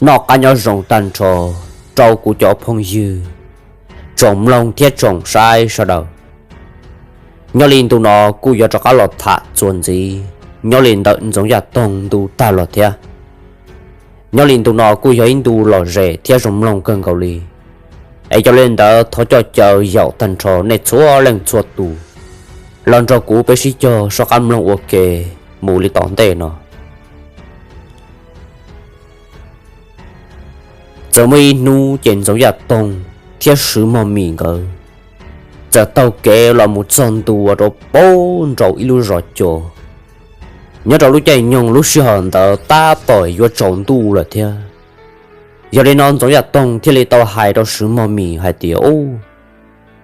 Noj qab nyob zoo tag nrho rau kuv cov phooj ywg, tsoom mloog thiab tsoom saib sawv daws. Nyob li ntu no kuj yuav rov qab los tham txuas ntxiv nyob li ntawm Ntxoov Yaj Toog ntu tag los thiab. Nyob li ntu no kuj yog ib ntu lom zem thiab zoo mloog kawg nkaus li. Es yog li ntawd thov coj caw yaum tag nrho nej txhua leej txhua tus los nrog kuv peb sib cog soj qab mloog ua ke mus li tom ntej no. Txawm muaj ib hnub ces Ntxoov Yaj Toog thiab Swv Mog Mim nkawd txawm taug kev los mus txog ntua rau pem nraum ib lub zos co. Nyob rau lub caij nyoog lub sij hawm ntawd tab tom yuav tsaus ntuj lawm thiab. Yog li no Ntxoov Yaj Toog thiaj li tau hais rau Swv Mog Mim hais tias, Ub,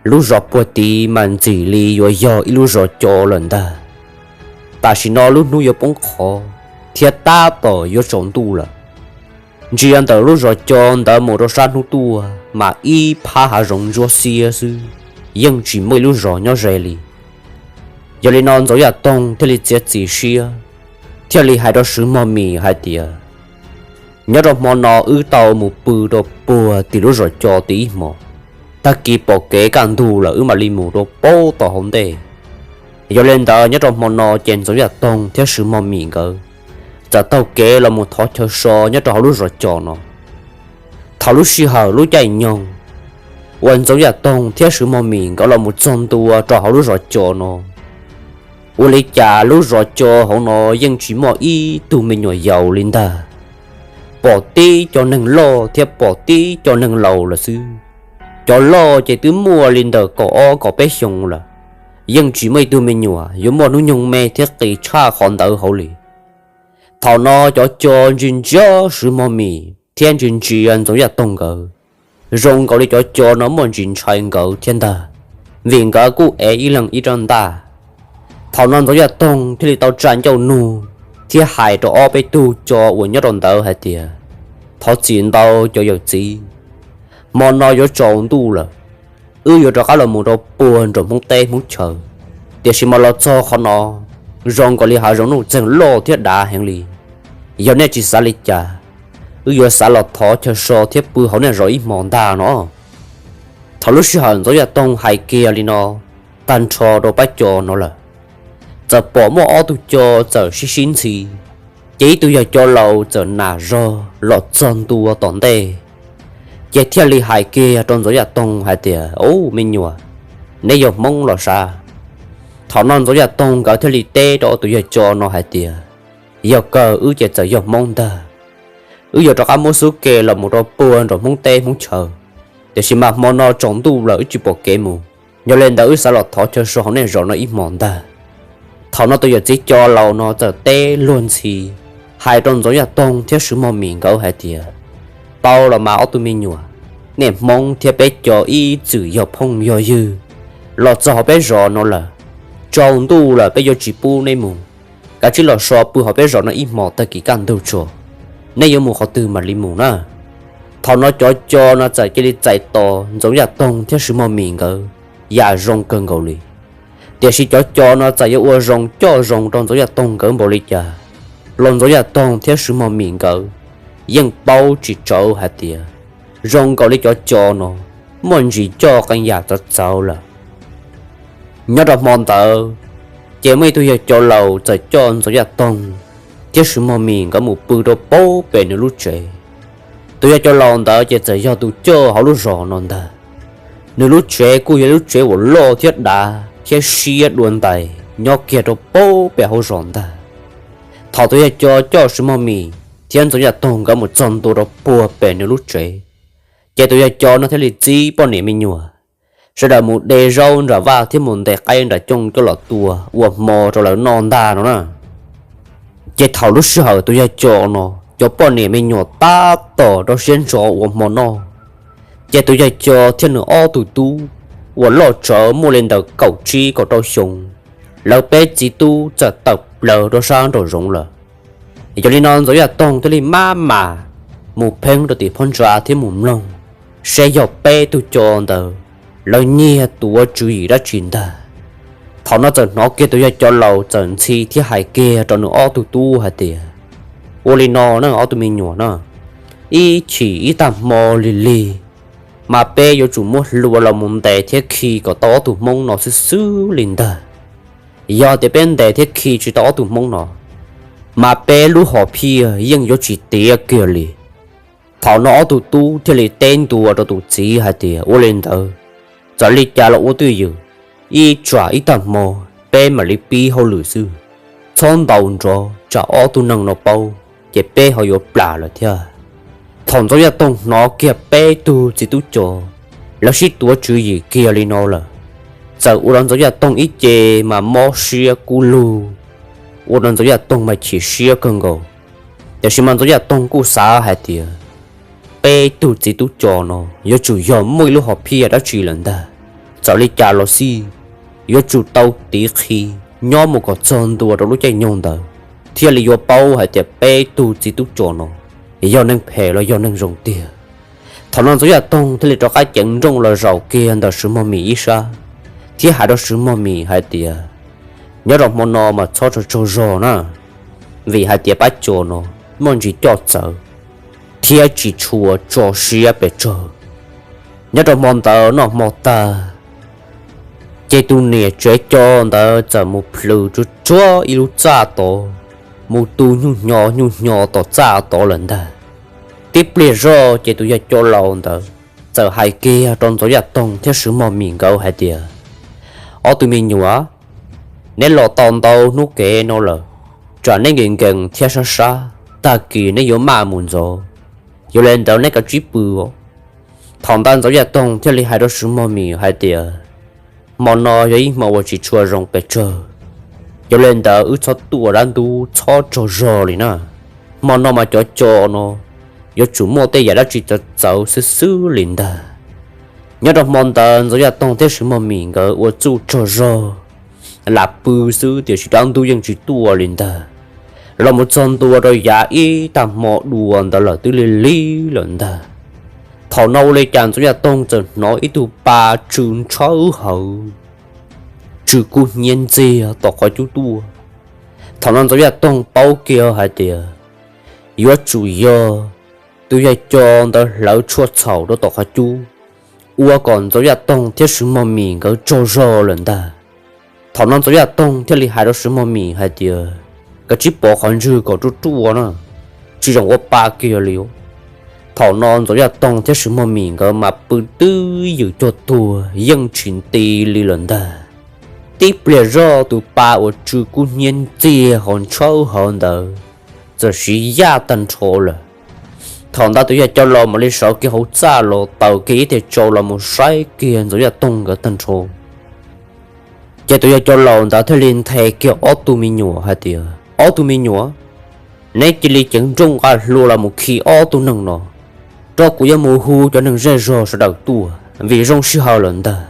lub zos puag tid mas ntxim li yuav yog ib lub zos co lawm ntag. Tam sim no lub hnub yuav poob qho thiab tab tom yuav tsaus ntuj lawm. Ntsia ntawm lub zos co ntawd mus rau sab hnub tuaj mas ib phab hav zoov ntsuab xiab xwb, yeej tsis muaj ib lub zos nyob ze li. Yog li no Ntxoov Yaj Toog thiaj li txiav txim siab, thiaj li hais rau Swv Mog Mim hais tias, Nyob rau hmo no wb tau mus pw rau puag tim lub zos co tim ib hmos, tag kis pom kev kaj ntug lawm wb mam li mus rau pem tom hauv ntej. Yog li ntawd nyob rau hmo no ces Ntxoov Yaj Toog thiab Swv Mog Mim nkawd txawm taug kev los mus thov chaw so nyob rau hauv lub zos co no. Thaum lub sij hawm lub caij nyoog uas Ntxoov Yaj Toog thiab Swv Mog Mim nkawd los mus txog ntua rau hauv lub zos co no, ua li cas lub zos co hauv no yeej tsis muaj ib tug me nyuam yaus li ntag. Pom tib co neeg loj thiab pom tib co neeg laus lawm xwb. Cov loj ces twb muaj li ntawm kaum ob kaum peb xyoo lawm, yeej tsis muaj ib tug me nyuam yuav muaj hnub nyoog me thiab qis tshaj qhov ntawd hauv li. Thaum no cov co ntsia ntsia Swv Mog Mim thiab ntsia ntsia Ntxoov Yaj Toog nkawd, zoo nkaus li cov co no muaj ntsis ntshai nkawd thiab ntag, vim nkawd kuj ev ib leeg ib rab ntaj. Thaum no Ntxoov Yaj Toog thiaj li tau tsa ncauj nug thiab hais rau ob peb tug co uas nyob rau ntawd hais tias, Thov txim ntau cov yawm txiv, hmo no yuav tsaus ntuj lawm, wb yuav rov qab los mus rau puag nraum Hmoob teb Hmoob chaw, tiam sis mas los txog qhov no zoo nkaus li hav zoov nuj txeeg loj thiab dav heev li. Yog nej tsis xav li cas, wb yuav xav los thov chaw so thiab pw hauv nej zos ib hmos ntag no. Thaum lub sij hawm Ntxoov Yaj Toog hais kiag li no tag nrho rau pab co no lawm, txawm pom muaj ob tug co txawm sib sib ntxhi, ces ib tug yawg co laus txawm nam zog los txog ntua tom ntej, ces thiaj li hais kiag rau Ntxoov Yaj Toog hais tias, Ub, me nyuam, neb yog Hmoob los sav? Thaum no Ntxoov Yaj Toog nkawd thiaj li teb rau tus yawg co no hais tias, Yog kawg, wb ces txawm yog Hmoob ntag. Wb yuav rov qab muab xub ke los mus rau puag nraum Hmoob teb Hmoob chaw, tiam sis mas hmo no tsaus ntuj lawm wb tsis pom kev mus. Yog li ntawd wb xav los thov chaw so hauv nej zos no ib hmos ntag. Thaum no tus yawm txiv co laus no txawm teb luag ntxhi hais rau Ntxoov Yaj Toog thiab Swv Mog Mim nkawd hais tias, Tau los mas ob tug me nyuam, nej Hmoob thiab peb co ib txwm yog phooj yog ywg, los txog hauv peb zos no lawm, tsaus ntuj lawm peb yuav tsis pub neb mus. Kav tsij los so pw hauv peb zos no ib hmos, tag kis kaj ntug tso, neb yuav mus qhov twg mam li mus na. Thaum no cov co no txawm cia li txais tos Ntxoov Yaj Toog thiab Swv Mog Mim nkawd yam zoo kawg nkaus li. Tiam sis cov co no txawm yuav ua zoo coj zoo rau Ntxoov Yaj Toog nkawd npaum li cas los Ntxoov Yaj Toog thiab Swv Mog Mim nkawd yeej paub tsis tsawv hais tias zoo nkaus li cov co no muaj ntsis coj qee yam txawv txawv lawm. Nyob rau hmo ntawd, ces muaj ib tug yawg co laus txawm coj Ntxoov Yaj Toog thiab Swv Mog Mim nkawd mus pw rau pem nws lub tsev. Tus yawg co laus ntawd ces txawm yog tus coj hauv lub zos no ntag. Nws lub tsev kuj yog lub tsev uas loj thiab dav thiab siab dua ntais nyob kiag rau pem hauv zos ntag. Thaum tus yawg co coj Swv Mog Mim thiab Ntxoov Yaj Toog nkawd mus txog ntua rau puag pem nws lub tsev, ces tus yawg co no thiaj li txib poj niam me nyuam, sawv daws mus de zaub nram vaj thiab mus ntes qaib nram cooj coj los tua ua hmo rau lawv noj ntag no na. Ces thaum lub sij hawm tus yawg co no, cov poj niam me nyuam tab tom rau siab ntso ua hmo noj, ces tus yawg co thiab nws ob tug tub uas loj tsawv muaj li ntawm kaum tsib kaum rau xyoo, lawv peb txiv tub txawm tawm plaws rau sab nraum zoov lawm. Yog li no Ntxoov Yaj Toog thiaj li maj mam mus pheeb rau tim phab ntsa thiab mus mloog seb yog peb tug co ntawd lawv nyiag tuav tswv yim dab tsi ntag. Thaum no txawm hnov kiag tus yawg co laus txawm ntxhi thiab hais kiag rau nws ob tug tub hais tias, Ua li no na ob tug me nyuam na, ib chim ib tag hmo lig lig, mas peb yuav tsum muab hlua los mus ntes thiab khi kom tau ob tug hmoob no xwb xwb li ntag. Yog tias peb ntes thiab khi tsis tau ob tug hmoob no, mas peb lub hom phiaj yeej yuav tsis tiav kiag li. Thaum no ob tug tub thiaj li teb ntua rau tus txiv hais tias, ua li ntawd, txawm li cas los ua twj ywm, ib tsam ib tag hmo peb mam li pib hauj lwm xwb, txhob ntaus nrov tsam ob tug neeg no paub ces peb ho yuav plam lawm thiab. Thaum Ntxoov Yaj Toog hnov kiag peb tug txiv tub co lawv sib tuav tswv yim kiag li no lawm, txawm ua rau Ntxoov Yaj Toog ib ce mas mob siab kub lug, ua rau Ntxoov Yaj Toog mas chim siab kawg nkaus. Tiam sis mas Ntxoov Yaj Toog kuj xav hais tias peb tug txiv tub co no yuav tsum yog muaj ib lub hom phiaj dab tsi lawm ntag. Txawm li cas los xij, yuav tsum tau tiv qhi nyob mus kom txog ntua rau lub caij nyoog ntawd thiaj li yuav paub hais tias peb tug txiv tub co no yog neeg phem los yog neeg zoo tiag. Thaum no Ntxoov Yaj Toog thiaj li rov qab ceev nrooj los zaum kiag ntawm Swv Mog Mim ib sab thiab hais rau Swv Mog Mim hais tias, nyob rau hmo no mas txhob tsaug tsaug zog na, vim hais tias pab co no muaj ntsis coj txawv thiab tsis tshua tso siab pes tsawg. Nyob rau hmo ntawd noj hmo tag, ces tus niam tsev co ntawd txawm mus plhws tsuag tsuag ib lub txaj tod, mus tu nyuj hnyo nyuj hnyo tom txaj tod lawm ntag. Tib pliag zoj ces tus yawg coj laus ntawd txawm hais kiag rau Ntxoov Yaj Toog thiab Swv Mog Mim nkawd hais tias, ob tug me nyuam, neb los tau ntau hnub kev no lawm, tsam neb nkees nkees thiab sab sab, tag kis neb yuav maj mus ntxov. Yog li ntawd neb kav tsij pw. Thaum ntawd Ntxoov Yaj Toog thiaj li hais rau Swv Mog Mim hais tias, hmo no yog ib hmo uas tsis tshua zoo pes tsawg, yog li ntawd wb txhob tuaj dab ntub txhob tsaug zog li na. Hmo no mas cov co no yuav tsum muaj tej yam dab tsi txawv txawv xwb xwb li ntag. Nyob rau hmo ntawd Ntxoov Yaj Toog thiab Swv Mog Mim nkawd ua txuj tsaug zog lam pw xwb tiam sis dab ntub yeej tsis tuaj li ntag. Los mus txog ntua rau yav ib tag hmo dua ntawd lawm twb lig lig lawm ntag. Thaum no ua li cas Ntxoov Yaj Toog txawm hnov ib tug pa tsw ntshawb hawv, tsw kub hnyiab ntxiag tom qhov cub tuaj. Thaum no Ntxoov Yaj Toog paub kiag hais tias yuav tsum yog tus yawg co ntawd hlawv tshuaj txhaum rau tom qhov cub, ua kom Ntxoov Yaj Toog thiab Swv Mog Mim nkawd tsaug zog lawm ntag. Thaum no Ntxoov Yaj Toog thiaj li hais rau Swv Mog Mim hais tias, kav tsij pov qhov ntswg kom ruaj ruaj na, tsis zoo ua pa kiag li. Thaum no Ntxoov Yaj Toog thiab Swv Mog Mim nkawd mas pw twb ywm cuag tuag yeej tsis nti li lawm ntag. Tib pliag zoj tus pa uas tsw kub hnyiab ntxiag ho ntshawb hawv ntawd txawm siv yaj tag nrho lawm. Thaum ntawd tus yawg cov laus mam li sawv kiag hauv txaj los taws kiag ib teg tsau los mus saib kiag Ntxoov Yaj Toog nkawd tag nrho. Ces tus yawg cov laus ntawd thiaj li nthe kiag ob tug me nyuam hais tias, ob tug me nyuam, neb cia li ceev nrooj nqa hlua los mus khi ob tug neeg no, rau kuv yuav mus hu cov neeg zej zog sawv daws tuaj vim zoo sij hawm lawm ntag.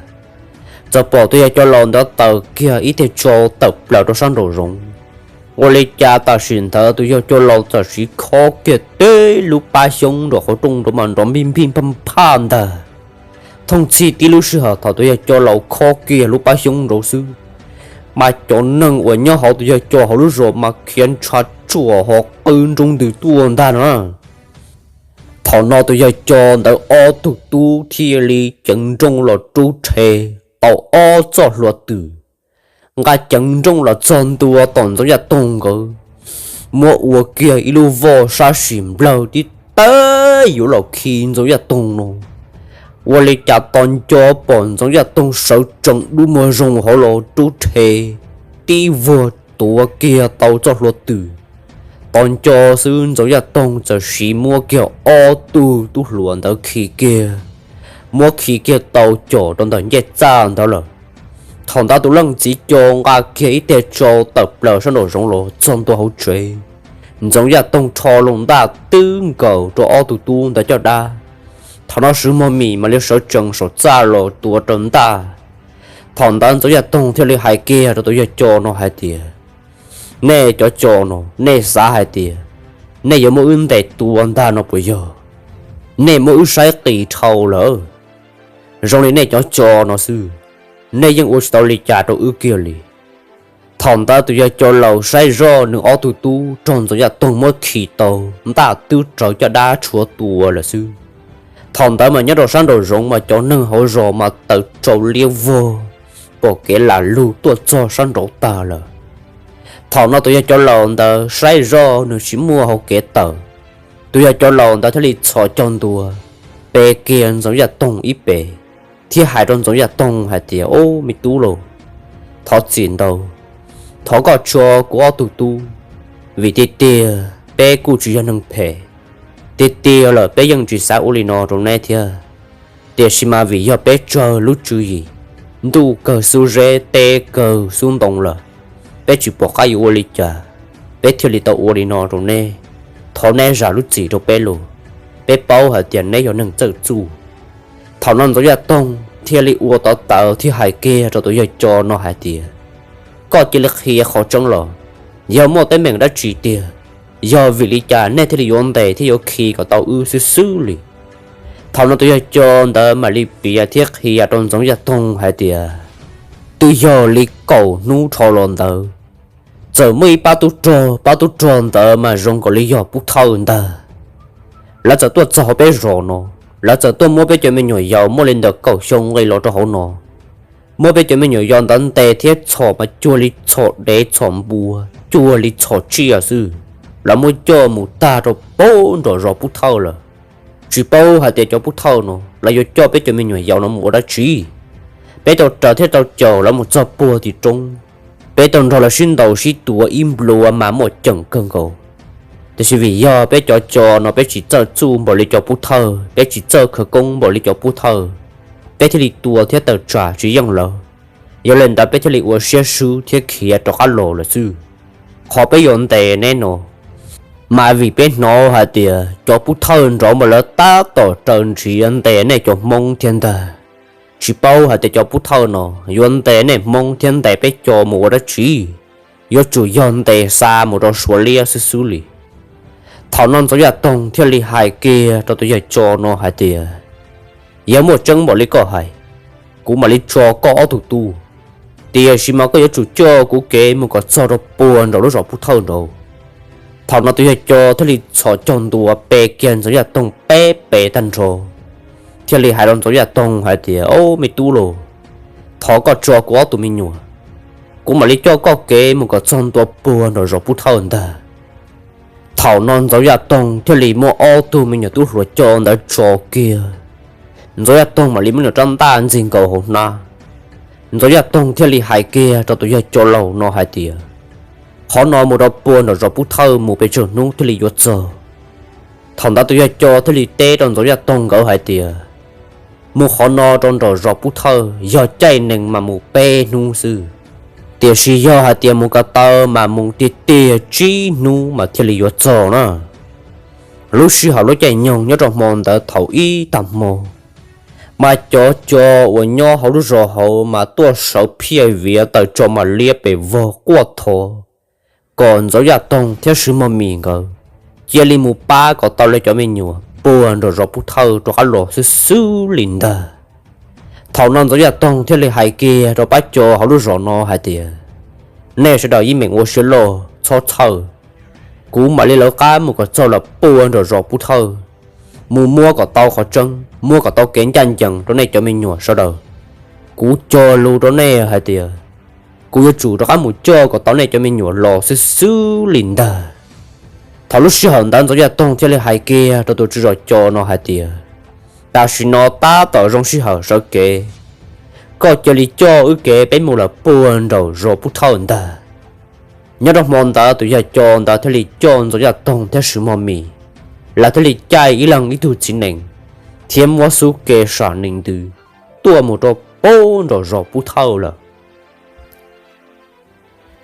Txawm pom tus yawg cov laus ntawd taws kiag ib teg tsau tawm plaws rau sab nraum zoov, ua li cas tam sim ntawd tus yawg cov laus txawm siv khob kiag tib lub pab xyoob nraum qhov rooj nraud mas nrov npij npij phaj phaj ntag. Thooj txhij tib lub sij hawm thaum tus yawg cov laus khob kiag lub pab xyoob nraud xwb, mas cov neeg uas nyob hauv tus yawg cov hauv lub zos mas khiav ntshav tsuam ho qw nroo ntws tuaj ntag no. Thaum no tus yawg cov ntawd ob tug tub thiaj li ceev nrooj los rub rhe tau ob txoj hlua twm, nqa ceev nrooj los txog ntua tom Ntxoov Yaj Toog nkawd, muab ua kiag ib lub voj sab sim nplawg tib tawg yuav los khi Ntxoov Yaj Toog no. Ua li cas tos nco pom Ntxoov Yaj Toog sawv tsees dub muag zoo hauv los rub rhe tib vuag tuav kiag tau txoj hlua twm. Tos nco xwb Ntxoov Yaj Toog txawm siv muab kiag ob tug tub hluas ntawd khi kiag, muab khi kiag tau com rau ntawm ncej txaj ntawd lawm. Thaum ntawd tus leej txiv co nqa kiag ib teg tsau tawm plaws sab nraum zoov los txog ntua hauv tsev, Ntxoov Yaj Toog rho loo ntaj twb nkaus rau ob tug tub ntawd caj dab. Thaum no Swv Mog Mim mam li sawv tsees saum txaj los tuav rau ntaj. Thaum ntawd Ntxoov Yaj Toog thiaj li hais kiag rau tus yawg co no hais tias, nej cov co no nej xav hais tias nej yuav muab wb ntes tua ntag no puas yog? Nej muab wb saib qis dhau lawm. Zoo li nej cov co no xwb, nej yeej ua tsis tau li cas rau wb kiag li. Thaum ntawd tus yawg cov laus saib zoj nws ob tug tub raug Ntxoov Yaj Toog muab khi tau, ntaj twb rawv caj dab tshuav tua lawm xwb. Thaum ntawd mas nyob rau sab nraum zoov mas cov neeg hauv zos mas tawm tsau liab vog, pom kev lam lug tuaj txog sab nraud tag lawm. Thaum no tus yawg cov laus ntawd saib zoj nws tsis muaj hau kev tawm, tus yawg cov laus ntawd thiaj li txhos caug ntua, pe kiag Ntxoov Yaj Toog ib pe, thiab hais rau Ntxoov Yaj Toog hais tias, Ob, me tub lauj, thov txim ntau, thov koj tso kuv ob tug tub, vim tiag tiag peb kuj tsis yog neeg phem, tiag tiag lawm peb yeej tsis xav ua li no rau neb thiab. Tiam sis mas vim yog peb tsawg lub tswv yim, ntuj kawg xub zeb teb kawg xub ntoo lawm, peb tsis pom qab yuav ua li cas, peb thiaj li tau ua li no rau neb. Thov neb zam lub txim rau peb los, peb paub hais tias neb yog neeg txawj txuj. Thaum no Ntxoov Yaj Toog thiaj li ua tov taws thiab hais kiag rau tus yawg cov no hais tias, Koj cia li qhia qhov tseeb los, yog muaj teeb meem dab tsi tiag? Yog vim li cas nej thiaj li yuav ntes thiab yuav khi kom tau wb xwb xwb li? Thaum no tus yawg cov ntawd mam li piav thiab qhia rau Ntxoov Yaj Toog hais tias, Twb yog li kaum hnub dhau los ntawd, txawm muaj ib pab tub rog, pab tub rog ntawd mas zoo nkaus li yog Pub Thawj ntag. Lawv txawm tuaj txog hauv peb zos no, lawv txawm tuaj muab peb cov me nyuam yaus muaj li ntawm kaum xyoo nqis los rau hauv no, muab peb cov me nyuam yaus ntawd ntes thiab txhom mas cuag li txhom dev txhom npua, cuag li txhom tsiaj xwb. Lawv muab coj mus tag rau pem nram zos Pub Thawj lawm. Tsis paub hais tias cov Pub Thawj no lawv yuav coj peb cov me nyuam yaus no mus ua dab tsi. Peb tau raws thiab tau caum lawv mus txog puag tim roob, peb tau nrog lawv sib ntaus sib tua ib nplua mas muaj ceem kawg nkaus. Tiam sis vim yog peb cov cov no peb tsis txawj txuj npaum li cov Pub Thawj, peb tsis txawj khawv koob npaum li cov Pub Thawj, peb thiaj li tua thiab tawm tsam tsis yeej lawv. Yog li ntawd peb thiaj li ua siab swb thiab khiav rov qab los lawm xwb. Qhov peb yuav ntes neb no mas vim peb hnov hais tias cov Pub Thawj nraud mas lawv tab tom raws nrhiav ntes nej cov Hmoob thiab ntag. Tsis paub hais tias cov Pub Thawj no yuav ntes nej Hmoob thiab ntes peb cov mus ua dab tsi, yuav tsum yog ntes xa mus rau Suav liab xwb xwb li. Thaum no Ntxoov Yaj Toog thiaj li hais kiag rau tus yawg cov no hais tias, Yog muaj tseeb npaum li koj hais, kuv mam li tso koj ob tug tub, tiam sis mas koj yuav tsum coj kuv kev mus kom txog rau puag nram lub zos Pub Thawj nraud. Thaum no tus yawg cov thiaj li txhos caug ntua pe kiag Ntxoov Yaj Toog peb pe tag nrho, thiaj li hais rau Ntxoov Yaj Toog hais tias, Ob, me tub lauj, thov koj tso kuv ob tug me nyuam, kuv mam li coj koj kev mus kom txog ntua puag nram zos Pub Thawj ntag. Thaum no Ntxoov Yaj Toog thiaj li muab ob tug me nyuam tub hluas coj ntawd tso kiag. Ntxoov Yaj Toog mam li muab nws rab ntaj ntxig nkaus hauv hnab. Ntxoov Yaj Toog thiaj li hais kiag rau tus yawg cov laus no hais tias, Qhov no mus rau puag nram zos Pub Thawj mus pes tsawg hnub thiaj li yuav txog? Thaum ntawd tus yawg cov thiaj li teb rau Ntxoov Yaj Toog nkawd hais tias, Mus qhov no rau nram zos Pub Thawj yog caij nees mas mus peb hnub xwb, tiam sis yog hais tias mus ko taw mas mus tiag tiag tsib hnub mas thiaj li yuav txog na. Lub sij hawm lub caij nyoog nyob rau hmo ntawd thaum ib tag hmo, mas cov cov uas nyob hauv lub zos hauv mas tuaj sawv phiaj viav taws tso mas liab pes vog quaj thov kom Ntxoov Yaj Toog thiab Swv Mog Mis nkawd cia li mus pab kom tau lawv cov me nyuam puag nram zos Pub Thawj rov qab los xwb xwb li ntag. Thaum no Ntxoov Yaj Toog thiaj li hais kiag rau pab cov hauv lub zos no hais tias, Nej sawv daws yeej meem ua siab loj txhob txhawj, kuv mam li lawv qab mus kom txog lawm puag nram zos Pub Thawj, mus muab kom tau qhov tseeb, muab kom tau kev ncaj ncees rau nej cov me nyuam sawv daws. Kuv cog lus rau nej hais tias, kuv yuav tsum rov qab mus coj kom tau nej cov me nyuam los xwb xwb li ntag. Thaum lub sij hawm ntawd Ntxoov Yaj Toog thiaj li hais kiag rau tus tswv zos cov no hais tias, Tam sim no tab tom zoo sij hawm sawv kev, koj cia li coj wb kev peb mus lawm puag nram zos Pub Thawj ntag. Nyob rau hmo ntawd tus yawg cov ntawd thiaj li coj Ntxoov Yaj Toog thiab Swv Mog Mis, lawv thiaj li caij ib leeg ib tug txiv nees thiab muab xub ke sam nees ntws tuaj mus rau puag nram zos Pub Thawj lawm.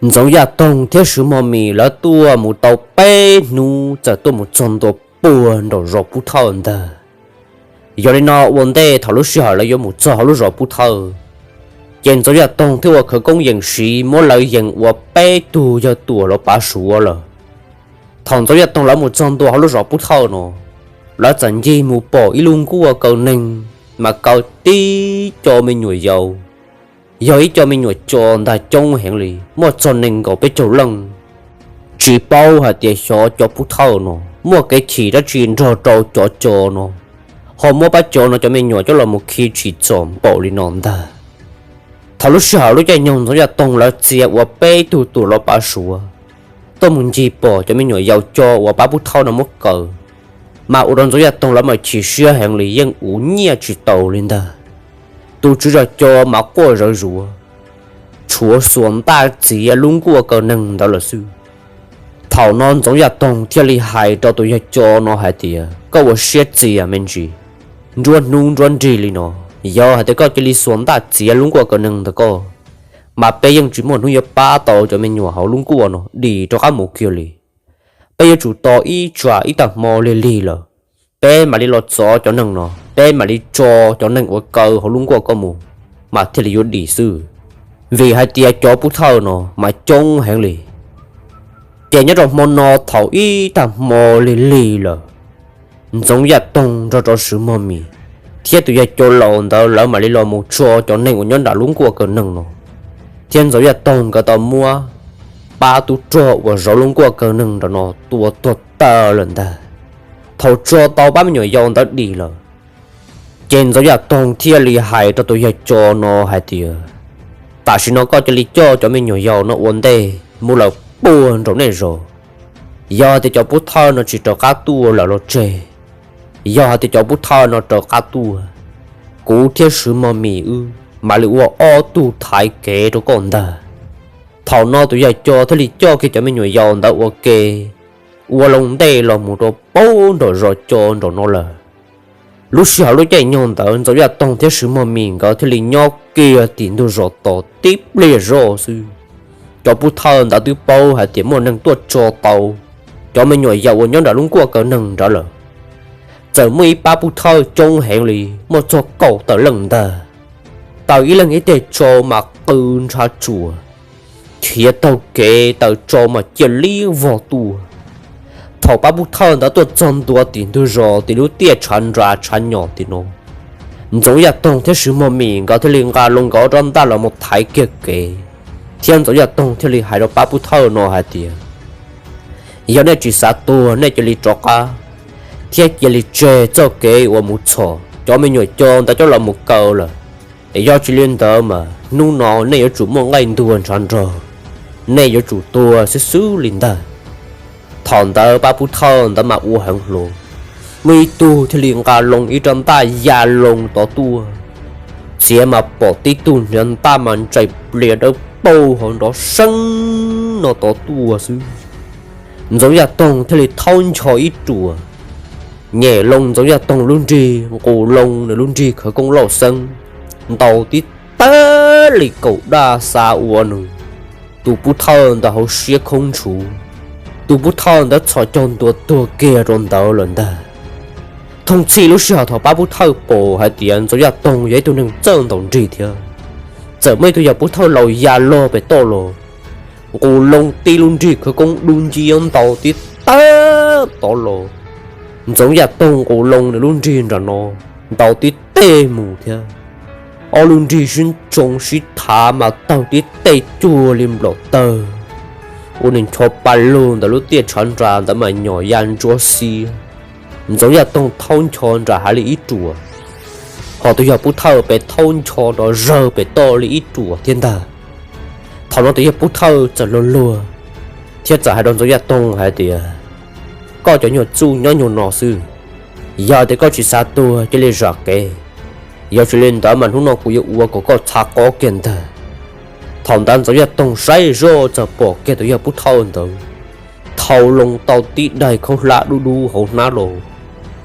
Ntxoov Yaj Toog thiab Swv Mog Mis lawv tuaj mus tau peb hnub txawm tuaj mus txog ntua puag nram zos Pub Thawj ntag. Yog li no ua ntej thaum lub sij hawm lawv yuav mus txog hauv lub zos Pub Thawj, ces Ntxoov Yaj Toog thiaj ua khawv koob yees siv muab lawv yees ua peb tug yawg tuam los pav Suav lawm. Thaum Ntxoov Yaj Toog lawv mus txog ntua hauv lub zos Pub Thawj no, lawv txawm ncig mus pom ib lub nkuaj kaw neeg mas kaw tib co me nyuam yaus yog ib co me nyuam co ntag coob heev li, muaj txog nees nkaum peb caug leej. Tsis paub hais tias xyov cov pub thawj no muaj kev chim dab tsi nrog rau cov co no, ho muab pab co no cov me nyuam coj los mus khi tsim txom npaum li no ntag. Thaum lub sij hawm lub caij nyoog Ntxoov Yaj Toog lawv txia ua peb tug tuam los pav Suav tuaj mus ncig pom cov me nyuam yaus co uas pab pub thawj no muab kaw, mas ua rau Ntxoov Yaj Toog lawv mas chim siab heev li, yeej uv nyiaj tsis tau li ntag. Tus tswv zos co mas quaj zawv zuav, tshuav xuas ntaj txiav lub nkuaj kaw neeg ntawd lawm xwb. Thaum no Ntxoov Yaj Toog thiaj li hais rau tus yawg co no hais tias, koj ua siab txias me ntsis, nruab hnub nruab nrig li no, yog hais tias koj cia li xuas ntaj txiav lub nkuaj kaw neeg ntawd koj, mas peb yeej tsis muaj hnub yuav pab tau cov me nyuam hauv lub nkuaj no dim rov qab mus kiag li. Peb yuav tsum tos ib tsam ib tag hmo lig lig lawm, peb mam li los txov cov neeg no, peb mam li tso cov neeg uas kaw hauv lub nkuaj koj mus, mas thiaj li yuav dim xwb. Vim hais tias cov pub thawj no mas coob heev li. Ces nyob rau hmo no thaum ib tag hmo lig lig lawm, Ntxoov Yaj Toog nrog rau Swv Mog Mis thiab tus yawg co laus ntawd lawv mam li los mus tso cov neeg uas nyob nram lub nkuaj kaw neeg no, thiab Ntxoov Yaj Toog nkawd tau muab pab tub rog uas zauv lub nkuaj kaw neeg nram no tua tuag tag lawm ntag. Thaum tso tau pab me nyuam yaus ntawd dim lawm, ces Ntxoov Yaj Toog thiaj li hais rau tus yawg co no hais tias, tam sim no koj cia li coj cov me nyuam yaus no ua ntej mus lawm puag nraum nej zos. Yog hais tias cov pub thawj no tsis rov qab tuaj lawm los tseg, yog hais tias cov pub thawj no rov qab tuaj, kuv thiab Swv Mog Mis wb mam li ua ob tug thaiv kev rau koj ntag. Thaum no tus yawg co thiaj li coj kiag cov me nyuam yaus ntawd ua ke, ua loo ntej los mus rau puag nraum zos co nraum no lawm. Lub sij hawm lub caij nyoog ntawd Ntxoov Yaj Toog thiab Swv Mog Mis nkawd thiaj li nyob kiag tim ntug zos tos tib pliag zoj xwb. Cov pub thawj ntawd twb paub hais tias muaj neeg tuaj tso tau cov me nyuam yaus uas nyob nram lub nkuaj kaw neeg nrad lawm. Txawm muaj ib pab pub thawj coob heev li, muaj txog kaum tawm leej ntag, taws ib leeg ib teg tsau mas qw ntshav tsuas, khiav taug kev taws tsau mas cia li vog tuaj. Thaum pab pub thawj ntawd tuaj txog ntua tim ntug zos tim lub tiaj tshav nras tshav nyom tim no, Ntxoov Yaj Toog thiab Swv Mog Mis nkawd thiaj li nqa loo nkawd ob rab ntaj los mus thaiv kiag kev, thiab Ntxoov Yaj Toog thiaj li hais rau pab pub thawj no hais tias, yog nej tsis xav tuag nej cia li rov qab, thiab cia li tseg txoj kev uas mus txhom cov me nyuam co ntawd coj los mus kaw lawm. Es yog tsis li ntawd mas hnub no nej yuav tsum muaj nqaij ntuag ntshav nrog, nej yuav tsum tuag xwb xwb li ntag. Thaum ntawd pab pub thawj ntawd mas ua heev hlo, muaj ib tug thiaj li nqa loo ib rab ntaj ya loo tod tuaj, txiav mas pom tib tug hniav ntaj mas ntsais plias dawb paug hauv nrov seeb no tod tuaj xwb. Ntxoov Yaj Toog thiaj li thaub ncho ib ruam, nyem loo Ntxoov Yaj Toog lub nrig, nqus loo nws lub nrig khawv koob lauj xeeb, ntaus tib tag li kaum daj xa ua nws tus pub thawj ntawd hauv siab khoob ntshuv. Tus pub thawj ntawd txhos caug ntua tuag kiag rau ntawd lawm ntag. Thooj txhij lub sij hawm thaum pab pub thawj pom hais tias Ntxoov Yaj Toog yog ib tug neeg txawj ntaus nrig thiab, txawm muaj ib tug yawg pub thawj laus ya log pem toj los, nqus loo tib lub nrig khawv koob dub nciab ntaus tib tag tod los. Ntxoov Yaj Toog nqus loo nws lub nrig nram no, ntaus tib teg mus thiab. Ob lub nrig sib tsoo sib thav mas tawg tib teg cuag li nplaum tawg, ua nws ncho pa lug ntawm lub tiaj tshav nras ntawd mas nyom ya ntsuab xiab. Ntxoov Yaj Toog thaub ncho nram hav li ib ruam, ho tus yawg pub thawj pem thaub ncho rov zawg pem toj li ib ruam thiab ntag. Thaum no tus yawg pub thawj txawm luag luag thiab txawm hais rau Ntxoov Yaj Toog hais tias, koj cov nyuag txuj nyob nyuag no xwb, yog tias koj tsis xav tuag cia li zam kev, yog tsis li ntawd mas hnub no kuv yuav ua kom koj txha qob kiag ntag. Thaum ntawd Ntxoov Yaj Toog saib zoj txawm pom kiag tus yawg pub thawj ntawd thau loo tau tib daig khaub hlab dub dub hauv hnab los,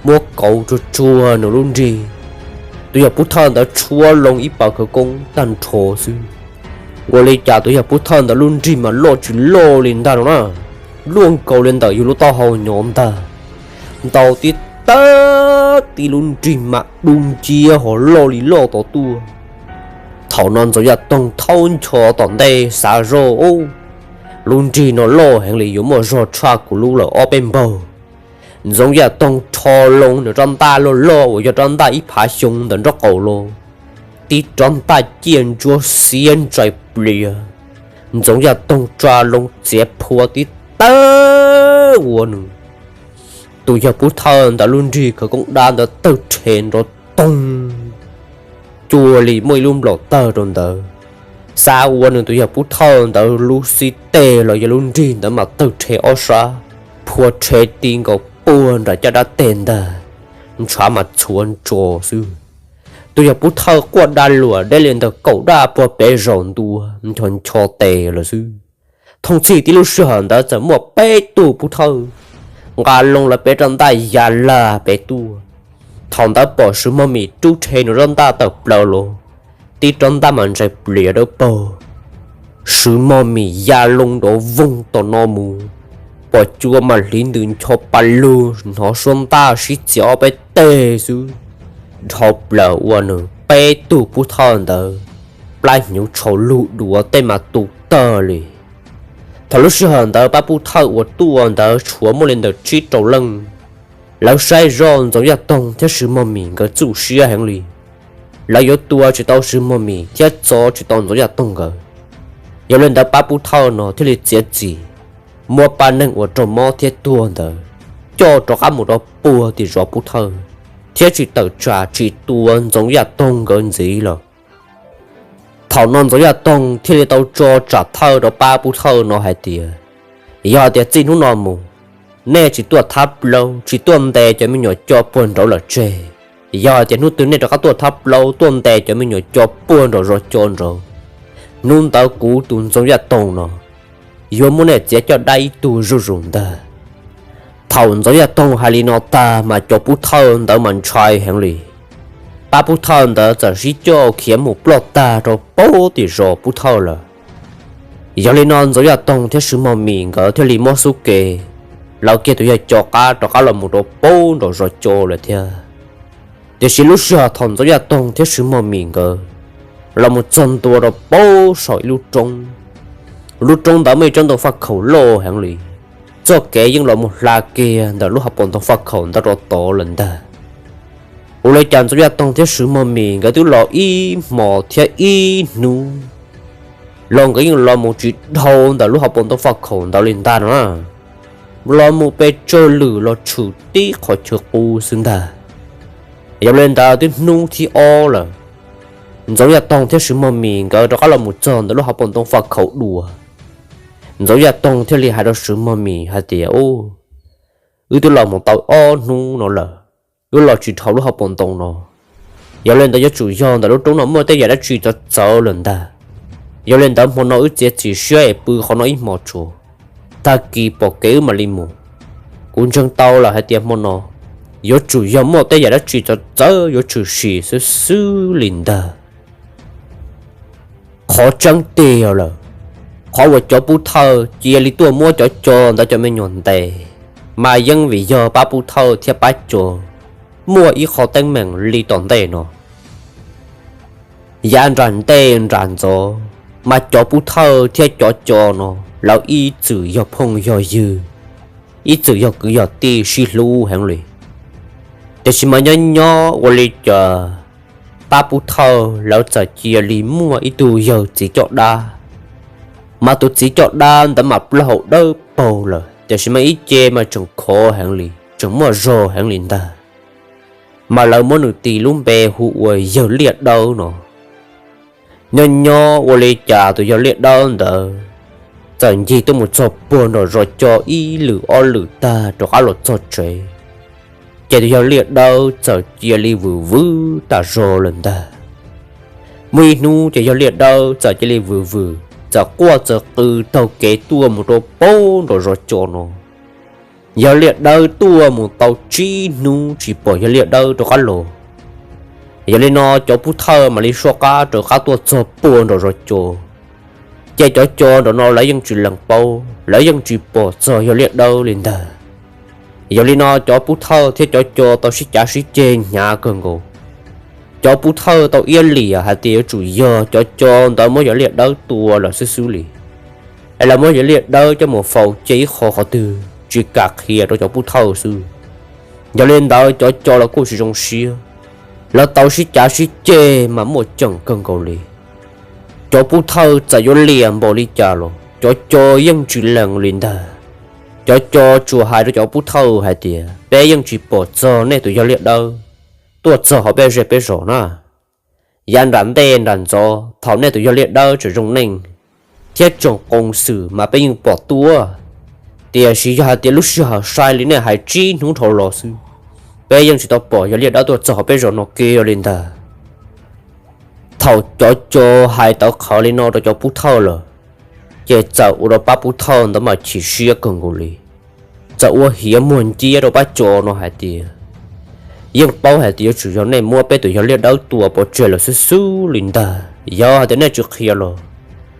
muab kauv tsuag tsuag nws lub nrig. Tus yawg pub thawj ntawd tshuab loo ib pas khawv koob tag nrho xwb, ua li cas tus yawg pub thawj ntawd lub nrig mas loj tsis loj li ntag no na, luaj nkaus li ntawm yus lub taub hau nyov ntag, ntaus tib tag tib lub nrig mas dub nciab ho loj li loj tod tuaj. Thaum no Ntxoov Yaj Toog thaub ncho tom ntej xav zoj, lub nrig no loj heev li yuav muaj zog tshaj kuv lub lawm ob peb npaug. Ntxoov Yaj Toog rho loo nws rab ntaj loj loj uas yog rab ntaj ib phav xyoo ntawm nraub qaum los, tib rov ntaj ciaj ntsuab xiab ntsais plias, Ntxoov Yaj Toog tsa loo txiav phua tib tawg ua nws. Tus yawg pub thawj ntawd lub nrig khawv koob dab ntawd tawg rhe nrov toog, cuag li muaj ib lub nplaum tawg rau ntawd, xav ua nws tus yawg pub thawj ntawd lub xib teg los yog lub nrig ntawd mas tawg rhe ob sab, phua rhe ti nkaus puag nram caj dab teg ntag, ntshav mas txhuav ntso xwb. Tus yawg pub thawj quaj dab luam deb li ntawm kaum daj puag pem zaum ntua ncho ncho tes lawm xwb. Thooj txhij tib lub sij hawm ntawd txawm muaj peb tug pub thawj nqa loo lawv peb rab ntaj ya lag pem tuaj. Thaum ntawd pom Swv Mog Mim rub rhe nws rab ntaj tawm plaws los, tib rab ntaj mas ntsais plias dawb paug. Swv Mog Mim ya loo nrov voog tom no mus, pom cua mas hliv ntws ncho pa lug, hnov suab ntaj sib txiav ob peb teg xwb, dhau plaws ua nws peb tug pub thawj ntawd plab hnyuv tshau lug duav tej mas tu tawg li. Thaum lub sij hawm ntawd pab pub thawj uas tuaj ntawd tshuav muaj li ntawm tsib rau leej. Lawv saib zoj Ntxoov Yaj Toog thiab Swv Mog Mim nkawd txuj siab heev li. Lawv yuav tua tsis tau Swv Mog Mim thiab txov tsis tau Ntxoov Yaj Toog nkawd. Yog li ntawd pab pub thawj no thiaj li txiav txim muab pab neeg uas raug mob thiab tuag ntawd coj rov qab mus rau puag tim zos pub thawj, thiab tsis tawm tsam tsis tua Ntxoov Yaj Toog nkawd ntxiv lawm. Thaum no Ntxoov Yaj Toog thiaj li tau tso tsam thawj rau pab pub thawj no hais tias, yog hais tias txij hnub no mus, nej tsis tuaj thab plaub, tsis tuaj ntes cov me nyuam co puag nraud lawm tseg. Yog hais tias hnub twg nej rov qab tuaj thab plaub, tuaj ntes cov me nyuam co puag nraum zos co nraud, hnub ntawd kuv tus Ntxoov Yaj Toog no yuav muab nej txiav coj dab ib tug zuj zus ntag. Thaum Ntxoov Yaj Toog hais li no tag mas cov pub thawj ntawd mas ntshai heev li. Pab pub thawj ntawd txawm sib coj khiav mus ploj tag rau puag tim zos pub thawj lawm. Yog li no Ntxoov Yaj Toog thiab Swv Mog Mim nkawd thiaj li mob xub ke, lawv kiag tus yawg co qab rov qab los mus rau puag nraum zos co lawm thiab. Tiam sis lub sij hawm thaum Ntxoov Yaj Toog thiab Swv Mog Mim nkawd los mus txog ntua rau puag saum ib lub roob, lub roob ntawd muaj ib tsob ntoo faj khaum loj heev li. Txoj kev yeej los mus hla kiag ntawm lub hauv paus ntoo faj khaum ntawd rau tod lawm ntag. Ua li cas Ntxoov Yaj Toog thiab Swv Mog Mim nkawd twb los ib hmos thiab ib hnub los nkawd yeej los mus tsis dhau ntawm lub hauv paus ntoo faj khaum ntawd li ntag no na. Los mus pes tsawg lwm los tshwm tib qhov chaw qub xwb ntag. Yog li ntawd twb hnub thib ob lawm, Ntxoov Yaj Toog thiab Swv Mog Mim nkawd rov qab los mus txog ntawm lub hauv paus ntoo faj khaum dua. Ntxoov Yaj Toog thiaj li hais rau Swv Mog Mim hais tias, u, wb twb los mus tau ob hnub no lawm, wb los tsis dhau lub hauv paus ntoo no. Yog li ntawd yuav tsum yog ntawm lub roob no muaj tej yam dab tsi txawv txawv lawm ntag. Yog li ntawd hmo no wb txiav txim siab es pw qhov no ib hmos tsuas, tag kis pom kev wb mam li mus. Kuv ntseeg tau lawm hais tias hmo no yuav tsum yog muaj tej yam dab tsi txawv txawv yuav tshwm sim xwb xwb li ntag. Qhov tseeb tiag lawm, qhov uas cov pub thawj cia li tuaj muab cov co ntawd cov me nyuam ntes, mas yeej vim yog pab pub thawj thiab pab co muaj ib qho teeb meem li tom ntej no. Yav nram ntej nram ntxov, mas cov pub thawj thiab cov co no lawv ib txwm yog phooj yog ywg, ib txwm yog kwv yog tij sib hlub heev li. Tiam sis mas nyob nyob ua li cas pab pub thawj lawv txawm cia li muaj ib tug yawg txiv coj dab, mas tus txiv coj dab ntawd mas plaub hau dawb paug lawm, tiam sis mas ib ce mas tseem khov heev li, tseem muaj zog heev li ntag. Mas lawv muab nws tis lub npe hu ua yawg Liaj Dawb no. Nyob nyob ua li cas tus yawg Liaj Dawb ntawd txawm ncig tuaj mus txog puag nram zos co ib lwm ob lwm tag rov qab los txog tsev, ces tus yawg Liaj Dawb txawm cia li vwm vwm tas zog lawm ntag. Muaj ib hnub ces yawg Liaj Dawb txawm cia li vwm vwm, txawm quaj txawm qw taug kev tuaj mus rau puag nram zos co no. Yawg Liaj Dawb tuaj mus tau tsib hnub tsis pom yawg Liaj Dawb rov qab los. Yog li no cov pub thawj mam li soj qab rov qab tuaj txog puag nram zos co, ces cov co nram no lawv yeej tsis lees paub, lawv yeej tsis pom txog yawg Liaj Dawb li ntag. Yog li no cov pub thawj thiab cov co tau sib cav sib ceg hnyav kawg nkaus. Cov pub thawj tau iab liam hais tias yuav tsum yog cov co ntawd muab yawg Liaj Dawb tua lawm xwb xwb li, es lawv muab yawg Liaj Dawb coj mus faus cia ib qho qhov twg tsis kam qhia rau cov pub thawj xwb. Yog li ntawd cov co los kuj tsis zoo siab, Lawv tau sib cav sib ceg mas muaj ceem kawg nkaus li. Cov pub thawj txawm yuav liam npaum li cas los cov co yeej tsis lees li ntag. Cov co tsuas hais rau cov pub thawj hais tias peb yeej tsis pom txog nej tus yawg liaj dawb tuaj txog hauv peb zej peb zos na. Yav nram ntej nram ntxov thaum nej tus yawg liaj dawb tseem zoo neej thiab tseem qoos xwm mas peb yeej pom tuaj. Tiam sis yog hais tias lub sij hawm sai li nej hais tsib hnub dhau los xwb, peb yeej tsis tau pom yawg liaj dawb tuaj txog hauv peb zos no kiag li ntag. Thaum cov co hais tawv qhawv li no rau cov pub thawj lawm, ces txawm ua rau pab pub thawj ntawd mas chim siab kawg nkaus li. Txawm ua hiav muag nciab rau pab co no hais tias, yeej paub hais tias yuav tsum yog nej muab peb tus yawg liaj dawb tua pov tseg lawm xwb xwb li ntag. Yog hais tias nej tsis qhia los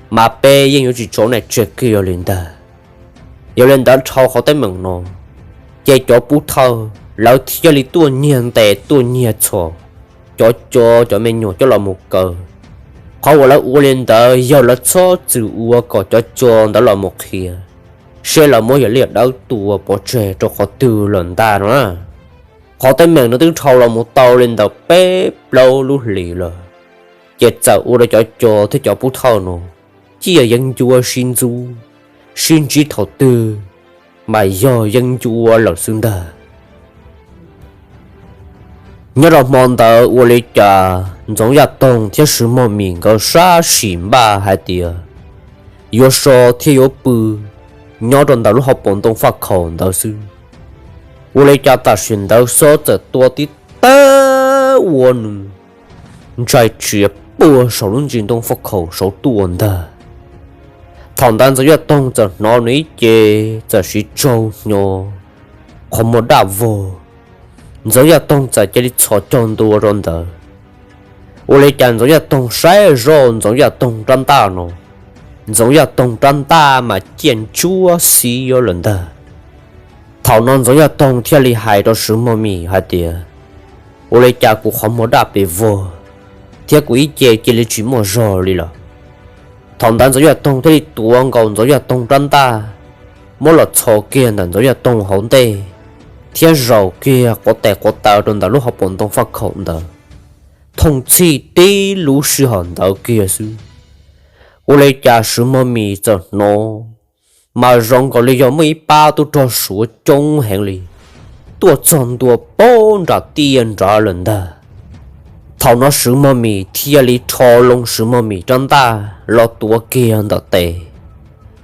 mas peb yeej yuav tsis tso nej tseg kiag li ntag. Yog li ntawd dhau qhov teeb meem no, ces cov pub thawj lawv thiaj li tuaj nyiag ntes tuaj nyiag txhom cov co cov me nyuam coj los mus kaw. Qhov uas lawv ua li ntawd yog lawv txhob txwm ua kom cov co ntawd los mus qhia seb lawv muab yawg liaj dawb tua pov tseg rau qhov twg lawm ntag no na. Qhov teeb meem no twb dhau los mus tau li ntawm peb plaub lub hlis lawm, ces txawm ua rau cov co thiab cov pub thawj no ciaj yeeb ncuab sib ntxub, sib ntsib thaum twg mas yog yeeb ncuab lawm xwb ntag. Nyob rau hmo ntawd ua li cas Ntxoov Yaj Toog thiab Swv Mog Mis nkawd sab sim npaj hais tias yuav so thiab yuav pw nyob rau ntawm lub hauv paus ntoo faj khaum ntawd xwb. Ua li cas tam sim ntawd xob txawm tua tib tawg ua nws ntsais tsiav puag saum lub ntsis ntoo faj khaum saud tuaj ntag. Thaum ntawd Ntxoov Yaj Toog txawm hnov nws ib ce txawm siv tsaug hnyo qhov muag daj vog. Ntxoov Yaj Toog txawm cia li txhos caug ntua rau ntawd. Ua li cas Ntxoov Yaj Toog saib zoj Ntxoov Yaj Toog rab ntaj no, Ntxoov Yaj Toog rab ntaj mas ciaj ntsuab xiab lawm ntag. Thaum no Ntxoov Yaj Toog thiaj li hais rau Swv Mog Mis hais tias, ua li cas kuv qhov muag daj pes vog thiab kuv ib ce cia li tsis muaj zog li lawm. Thaum ntawd Ntxoov Yaj Toog thiaj li tuav nkaus Ntxoov Yaj Toog rab ntaj, muab los txhos kiag ntawm Ntxoov Yaj Toog hauv ntej, thiab zaum kiag quav tes quav taw rau ntawm lub hauv paus ntoo faj khaum ntawd. Thooj txhij tib lub sij hawm ntawd kiag xwb, ua li cas Swv Mog Mis txawm hnov mas zoo nkaus li yog muaj ib pab tub rog Suav coob heev li tuaj txog ntua puag nram tiaj nrad lawm ntag. Thaum no Swv Mog Mis thiaj li rho loo Swv Mog Mis rab ntaj los tuav kiag ntawm tes,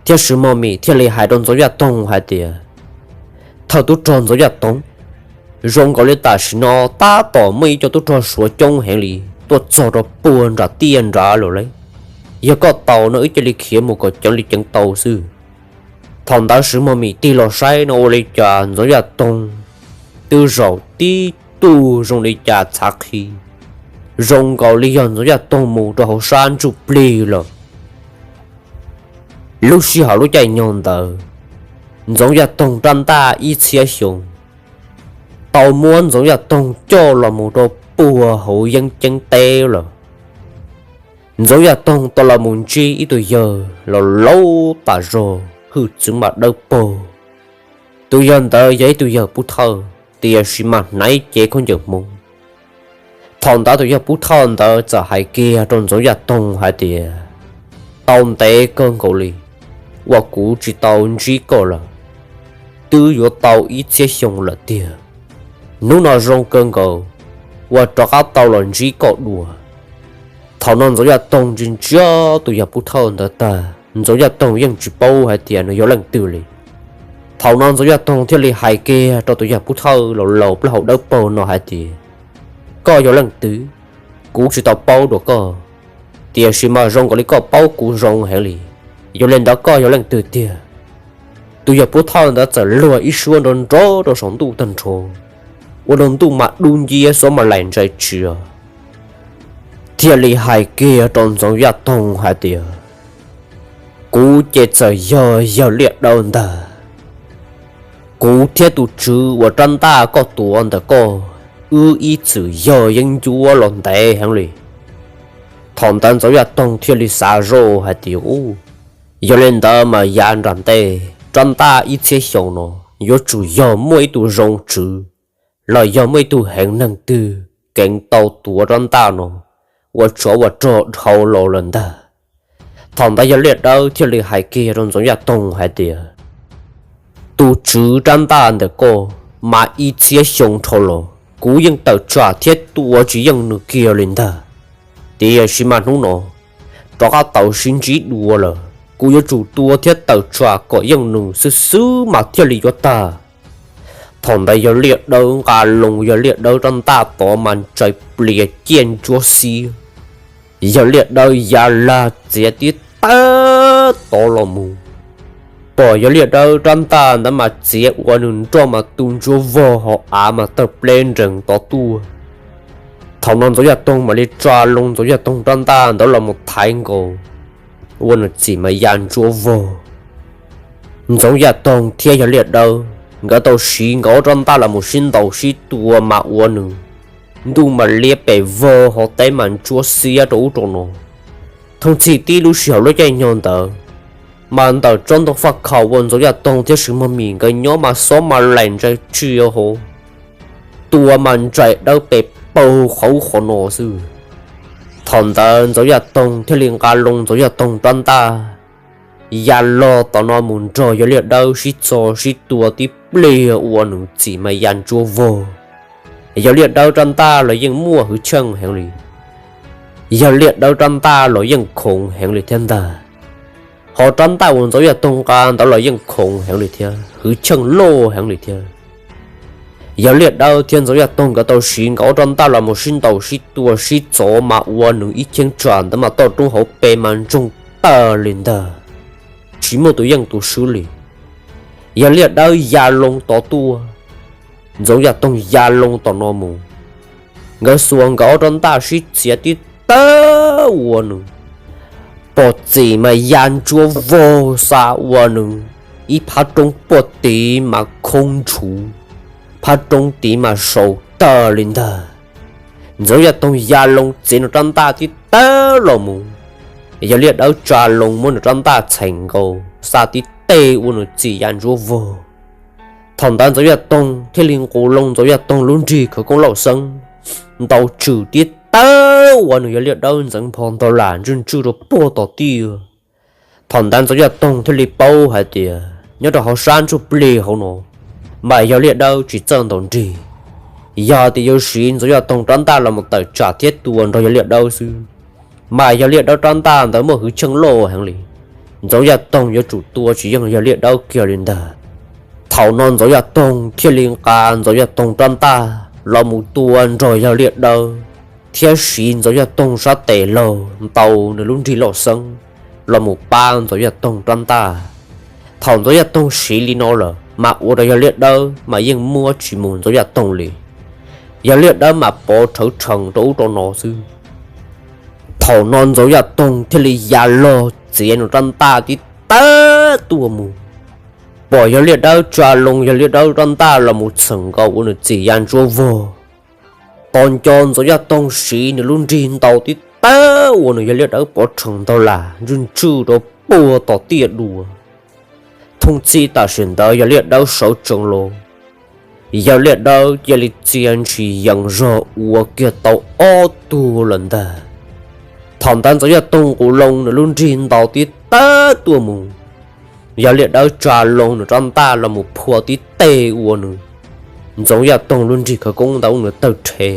thiab Swv Mog Mis thiaj li hais rau Ntxoov Yaj Toog hais tias, thawj tub rog Ntxoov Yaj Toog, zoo nkaus li tam sim no tab tom muaj ib co tub rog Suav coob heev li tuaj txog rau puag nram tiaj nrad lawm lauj. Yog koj tau no wb cia li khiav mus kom ceev li ceev tau xwb. Thaum ntawd Swv Mog Mis tig los saib no ua li cas Ntxoov Yaj Toog twb zaum tib tug zoo li cas txhav qhi, zoo nkaus li yog Ntxoov Yaj Toog mus rau hauv sab ntsuj plig lawm. Lub sij hawm lub caij nyoog ntawd, Ntxoov Yaj Toog rab ntaj ib txhiab xyoo tau muab Ntxoov Yaj Toog coj los mus rau puag hauv yeeb ceeb teb lawm. Ntxoov Yaj Toog tau los mus ntsib ib tug yawg laus laus tas zog hwj txwv mas dawb paug. Tus yawg ntawd yog ib tug yawg pub thawj tiam sis mas hnav cev khaub ncaws Hmoob. Thaum ntawd tus yawg pub thawj ntawd txawm hais kiag rau Ntxoov Yaj Toog hais tias, tau ntev kawg nkaus li uas kuv tsis tau ntsib koj lawm, twb yuav tau ib txhiab xyoo lawm tiag. Hnub no zoo kawg nkaus uas rov qab tau los ntsib koj dua. Thaum no Ntxoov Yaj Toog ntsia ntsia tus yawg pub thawj ntawd tag, Ntxoov Yaj Toog yeej tsis paub hais tias nws yog leej twg li. Thaum no Ntxoov Yaj Toog thiaj li hais kiag rau tus yawg pub thawj laus laus plaub hau dawb paug no hais tias, koj yog leej twg? Kuv tsis tau paub dua koj, tiam sis mas zoo nkaus li koj paub kuv zoo heev li. Yog li ntawd koj yog leej twg tiag? Tus yawg pub thawj ntawd txawm luag ib suab nrov nrov rau saum ntuj tag nrho, ua rau ntuj mas dub nciab xob mas laim ntsais tsia, thiaj li hais kiag rau Ntxoov Yaj Toog hais tias, kuv ces txawm yog yawg Liaj Dawb ntag. Kuv thiab tus tswv uas rab ntaj koj tuav ntawm koj, wb ib txwm yog yeeb ncuab los ntev heev li. Thaum ntawd Ntxoov Yaj Toog thiaj li xav zoj hais tias, u, yog li ntawd mas yav nram ntej rab ntaj ib txhiab xyoo no yuav tsum yog muaj ib tug zoo tswv los yog muaj ib tug heev neeg twg keev tau tuav rab ntaj no ua tsov ua rog dhau los lawm ntag. Thaum ntawd yawg Liaj Dawb thiaj li hais kiag rau Ntxoov Yaj Toog hais tias, tus tswv rab ntaj ntawm koj mas ib txhiab xyoo dhau los kuv yeej tawm tsam thiab tua tsis yeej nws kiag li ntag. Tiam sis mas hnub no rov qab tau sib ntsib dua lawm, kuv yuav tsum tua thiab tawm tsam kom yeej nws xwb xwb mas thiaj li yuav tag. Thaum ntawd yawg Liaj Dawb nqa loo yawg Liaj Dawb rab ntaj tod mas ntsais plias ciaj ntsuab xiab. Yawg Liaj Dawb ya lag txiav tib tawb tod los mus, pom yawg Liaj Dawb rab ntaj ntawd mas txiav ua nws nroj mas tu ntsuab vog hauv av mas tawg pleb nrees tod tuaj. Thaum no Ntxoov Yaj Toog mam li tsa loo Ntxoov Yaj Toog rab ntaj ntawd los mus thaiv nkaus, ua nws txim mas ya ntsuab vog. Ntxoov Yaj Toog thiab yawg Liaj Dawb nkawd tau siv nkawd ob rab ntaj los mus sib ntaus sib tua mas ua nws ntuj mas liab pes vog hauv teb mas ntsuab xiab rau ub rau no. Thooj txhij tib lub sij hawm lub caij nyoog ntawd mas ntawm tsob ntoo faj khaum uas Ntxoov Yaj Toog thiab Swv Mog Mis nkawd nyob mas xob mas laim ntsais tsia hauv, tua mas ntsais dawb pes paug qhov ub qhov no xwb. Thaum ntawd Ntxoov Yaj Toog thiaj li nqa loo Ntxoov Yaj Toog rab ntaj ya log tom no mus nrog yawg Liaj Dawb sib txo sib tua tib pliag ua nws txim mas ya ntsuab vog. Yawg Liaj Dawb rab ntaj los yeej muaj hwj chim heev li, yawg Liaj Dawb rab ntaj los yeej khoov heev li thiab ntag. Ho rab ntaj uas Ntxoov Yaj Toog nqa ntawd los yeej khoov heev li thiab hwj chim loj heev li thiab. Yawg Liaj Dawb thiab Ntxoov Yaj Toog nkawd tau siv nkawd ob rab ntaj los mus sib ntaus sib tua sib txov mas ua nws ib cheeb tsam ntawd mas toj roob hauv pes mas ntsoog tawg li ntag, tsis muaj tus yeej tus swb li. Yawg Liaj Dawb ya loo tod tuaj, Ntxoov Yaj Toog ya loo tom no mus, nkawd xuas nkawd ob rab ntaj sib txiav tib tawb ua nws, pom txim mas ya ntsuab vog xa ua nws ib phab roob puag tid mas khoob ntshuv, phab roob tid mas sau tawg li ntag. Ntxoov Yaj Toog ya loo txiav nws rab ntaj tib tawb los mus, yawg Liaj Dawb tsa loo muab nws rab ntaj txheem nkaus xa tib teg ua nws txim ya ntsuab vog. Thaum ntawd Ntxoov Yaj Toog thiaj li nqus loo Ntxoov Yaj Toog lub nrig khawv koob lauj xeeb ntaus tswm tib tawb ua nws yawg Liaj Dawb ntxeev npho ntau lam ntswj ntswj rau puag tom tiaj. Thaum ntawd Ntxoov Yaj Toog thiaj li paub hais tias nyob rau hauv sab ntsuj plig hauv no mas yawg Liaj Dawb tsis txawj ntaus nrig. Yog tias yuav siv Ntxoov Yaj Toog rab ntaj los mus tawm tsam thiab tua nrog yawg Liaj Dawb xwb, mas yawg Liaj Dawb rab ntaj ntawd muaj hwj chim loj heev li, Ntxoov Yaj Toog yuav tsum tua tsis yeej yawg Liaj Dawb kiag li ntag. Thaum no Ntxoov Yaj Toog thiaj li nqa Ntxoov Yaj Toog rab ntaj los mus tua nrog yawg Liaj Dawb, thiab siv Ntxoov Yaj Toog sab tes laug ntaus nws lub nrig lauj xeeb los mus pab Ntxoov Yaj Toog rab ntaj. Thaum Ntxoov Yaj Toog siv li no lawm mas ua rau yawg Liaj Dawb mas yeej muab tsis mus Ntxoov Yaj Toog li. Yawg Liaj Dawb mas pov rhawv rhees rau ub rau no xwb. Thaum no Ntxoov Yaj Toog thiaj li ya log txiav nws rab ntaj tib tawb tuaj mus, pom yawg Liaj Dawb tsa loo yawg Liaj Dawb rab ntaj los mus txheem nkaus ua nws txim ya ntsuab vog. Tos nco Ntxoov Yaj Toog siv nws lub nrig ntaus tib tawb ua nws yawg Liaj Dawb pov rhees ntau lam ntswj ntswj rau puag tom tiaj dua. Thooj txhij tam sim ntawd yawg Liaj Dawb sawv tsees los, yawg Liaj Dawb cia li txia ntshis yees zog ua kiag tau ob tug lawm ntag. Thaum ntawd Ntxoov Yaj Toog nqus loo nws lub nrig ntaus tib tawb tuaj mus, yawg Liaj Dawb tsa loo nws rab ntaj los mus phua tib teg ua nws, Ntxoov Yaj Toog lub nrig khawv koob ntawd ua nws tawg rhe.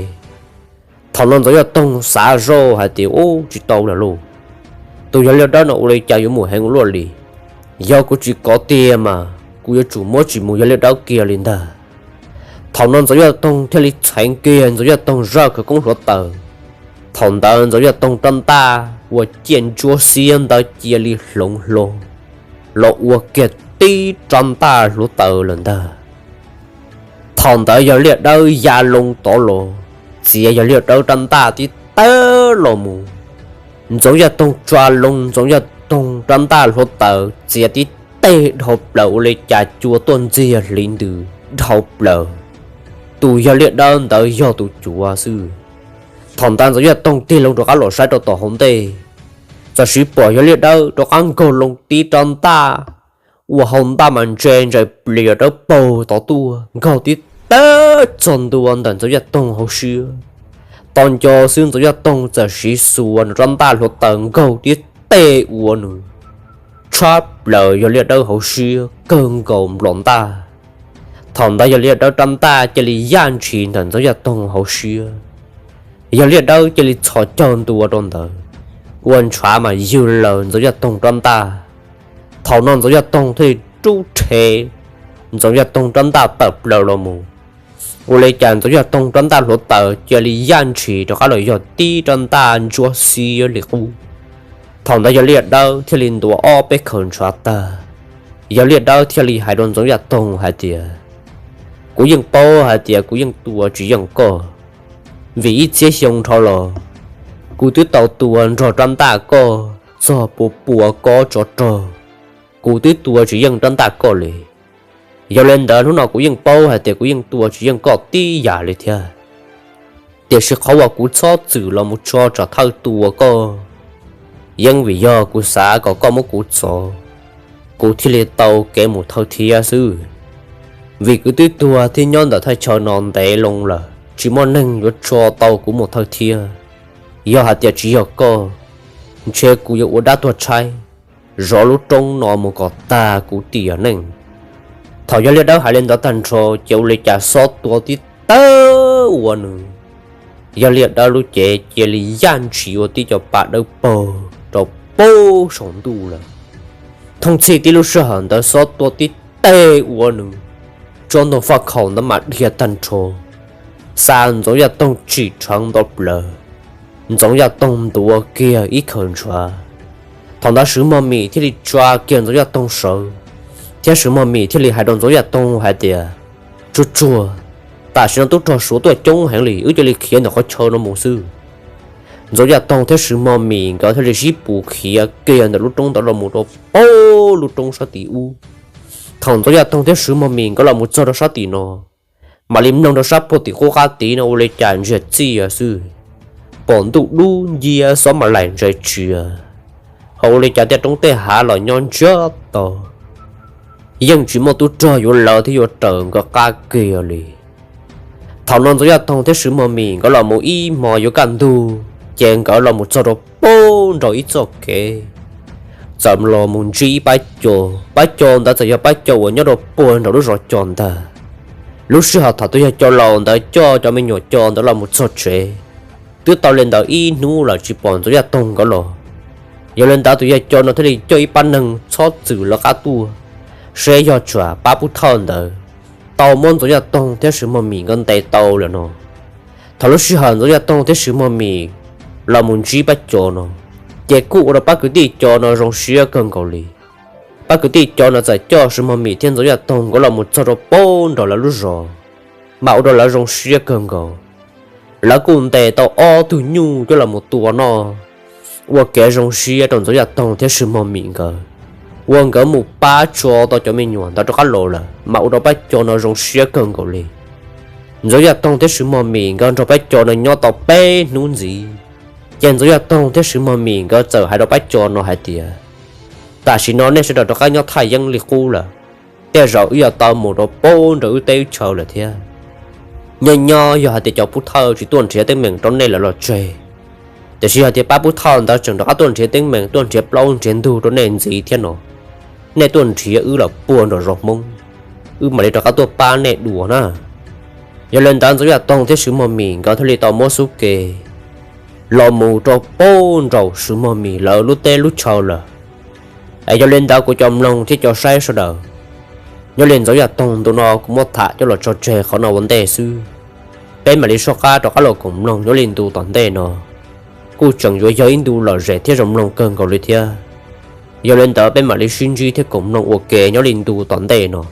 Thaum no Ntxoov Yaj Toog xav zoj hais tias, ub, tsis tau lawm lauj, tus yawg Liaj Dawb no ua li cas yuav mus heev ua luaj li. Yog kuv tsis kov tiag mas kuv yuav tsum muab tsis mus yawg Liaj Dawb kiag li ntag. Thaum no Ntxoov Yaj Toog thiaj li txheev kiag Ntxoov Yaj Toog zaj khawv koob hluav taws. Thaum ntawd Ntxoov Yaj Toog rab ntaj uas ciaj ntsuab xiab ntawd cia li hloov hlo los ua kiag tib rab ntaj hluav taws lawm ntag. Thaum ntawd yawg Liaj Dawb ya loo tod los, txiav yawg Liaj Dawb rab ntaj tib tawb los mus. Ntxoov Yaj Toog tsa loo Ntxoov Yaj Toog rab ntaj hluav taws txiav tib teg dhau plaws ua li cas cua tuaj ntxiag hliv ntws dhau plaws. Tus yawg Liaj Dawb ntawd yog tus cuav xwb. Thaum ntawd Ntxoov Yaj Toog tig loo rov qab los saib rau tom hauv ntej, txawm sis pom yawg Liaj Dawb rov qab nkaug loo tib rab ntaj, ua hau ntaj mas ntse ntsais plias dawb paug tod tuaj nkaug tib tawb txog ntua ntawm Ntxoov Yaj Toog hauv siab. Tau nco xwb Ntxoov Yaj Toog txawm siv xuas nws rab ntaj hluav taws nkaug tib teg ua nws tshab plaws Yawg Liaj Dawb hauv siab kawg nkaus nplom ntaj. Thaum ntawd Yawg Liaj Dawb rab ntaj cia li yaj ntshis ntawm Ntxoov Yaj Toog hauv siab. Yawg Liaj Dawb cia li txhos caug ntua rau ntawd, ua ntshav mas ywg laws Ntxoov Yaj Toog rab ntaj. Thaum no Ntxoov Yaj Toog thiaj li rub rhe Ntxoov Yaj Toog rab ntaj tawm plaws los mus. Ua li cas Ntxoov Yaj Toog rab ntaj hluav taws cia li yaj ntshis rov qab los yog tib rab ntaj ntsuab xiab li qub. Thaum ntawd Yawg Liaj Dawb thiaj li ntuav ob peb khaws ntshav tag, Yawg Liaj Dawb thiaj li hais rau Ntxoov Yaj Toog hais tias, kuv yeej paub hais tias kuv yeej tua tsis yeej koj, vim ib txhiab xyoo dhau los kuv twb tau tua nrog rab ntaj koj txog pua pua kob tsov rog, kuv twb tua tsis yeej rab ntaj koj li. Yog li ntawd hnub no kuv yeej paub hais tias kuv yeej tua tsis yeej koj tib yam li thiab. Tiam sis qhov uas kuv txhob txwm los mus tso tsam thawj tua koj, yeej vim yog kuv xav kom koj muab kuv txov, kuv thiaj li tau kev mus thawj thiab xwb. Vim kuv twb tuag thiab nyob ntawm thaj chaw no ntev loo lawm, tsis muaj neeg yuav tso tau kuv mus thawj thiab. Yog hais tias tsis yog koj, ntshe kuv yuav ua dab tuag tshaib zov lub roob no mus kom tag kuv tiam neej. Thaum Yawg Liaj Dawb hais li ntawd tag nrho ces ua li cas xob tua tib tawg ua nws, Yawg Liaj Dawb lub cev cia li yaj ntshis ua tib co pa dawb paug rau pem saum ntuj lawm. Thooj txhij tib lub sij hawm ntawd xob tua tib teg ua nws, tsob ntoo faj khaum ntawd mam dhia tag nrho, xa Ntxoov Yaj Toog tsim rhawv nto plaws. Ntxoov Yaj Toog ntuav kiag ib khaws ntshav. Thaum ntawd Swv Mog Mim thiaj li tsa kiag Ntxoov Yaj Toog sawv, thiab Swv Mog Mim thiaj li hais rau Ntxoov Yaj Toog hais tias, tsuag tsuag, tam sim no tub rog Suav tuaj coob heev li, wb cia li khiav ntawm qhov chaw no mus xwb. Ntxoov Yaj Toog thiab Swv Mog Mim nkawd thiaj li sib pus khiav kiag ntawm lub roob ntawd los mus rau pem lub roob sab tim ub. Thaum Ntxoov Yaj Toog thiab Swv Mog Mim nkawd los mus txog rau sab tim no, mam li mloog rau sab puag tim qub qab tid no ua li cas ntsiag txiaj xwb, pom ntuj dub nciab xob mas laim ntshai tsia, ho ua li cas tej roob tej hav los nyob ntsiag to, yeej tsis muaj tub rog yuav lawv thiab yuav raws nkawd qab kiag li. Thaum no Ntxoov Yaj Toog thiab Swv Mog Mim nkawd los mus ib hmo yuav kaj ntug, ces nkawd los mus txog rau pem nraum ib txoj kev, txawm los mus ntsib ib pab co. Pab co ntawd txawm yog pab co uas nyob rau puag nraum lub zos co ntag. Lub sij hawm thaum tus yawg co laus ntawd coj cov me nyuam co ntawd los mus txog tsev, twb tau li ntawd ib hnub lawm tsis pom Ntxoov Yaj Toog nkawd los. Yog li ntawd tus yawg co no thiaj li coj ib pab neeg txhob txwm lawv qab tuaj, seb yog tsam pab pub thawj ntawd tau muab Ntxoov Yaj Toog thiab Swv Mog Mim nkawd ntes tau lawm no. Thaum lub sij hawm Ntxoov Yaj Toog thiab Swv Mog Mim los mus ntsib pab co no, ces kuj ua rau pab kwv tij co no zoo siab kawg nkaus li. Pab kwv tij co no txawm coj Swv Mog Mim thiab Ntxoov Yaj Toog nkawd los mus txog rau pem nraum lawv lub zos, mas ua rau lawv zoo siab kawg nkaus. Lawv kuj ntes tau ob tug nyuj coj los mus tua noj, ua kev zoo siab rau Ntxoov Yaj Toog thiab Swv Mog Mim nkawd, uas nkawd mus pab tso tau cov me nyuam ntawd rov qab los lawm, mas ua rau pab co no zoo siab kawg nkaus li. Ntxoov Yaj Toog thiab Swv Mog Mim nkawd nrog pab co no nyob tau peb hnub ntxiv, ces Ntxoov Yaj Toog thiab Swv Mog Mim nkawd txawm hais rau pab co no hais tias, tam sim no nej sawv daws rov qab nyob thaj yeeb li qub lawm, tej zaum wb yuav tau mus rau pem nraum wb teb wb chaw lawm thiab. Nyob nyob yog hais tias cov pub thawj tsis tuaj nrhiav teeb meem rau nej lawm los tseg, tiam sis yog tias pab pub thawj ntawd tseem rov qab tuaj nrhiav teeb meem, tuaj nrhiav plaub nrhiav ntug rau nej ntxiv thiab no, nej tuaj nrhiav wb los puag nraum zos Hmoob, wb mam li rov qab tuaj pab nej dua na. Yog li ntawd Ntxoov Yaj Toog thiab Swv Mog Mim nkawd thiaj li tau muab xub ke los mus rau pem nraum Swv Mog Mim lawv lub teb lub chaw lawm. Es yog li ntawd kuv cov mloog thiab cov saib sawv daws, nyob li Ntxoov Yaj Toog ntu no kuv muab tham coj los tso tseg qhov no ua ntej xwb. Peb mam li soj qab rov qab los koom mloog nyob li ntu tom ntej no, kuj tseem yuav yog ib ntu lom zem thiab zoo mloog kawg nkaus li thiab. Yog li ntawd peb mam li sib ntsib thiab koom mloog ua ke nyob li ntu tom ntej no.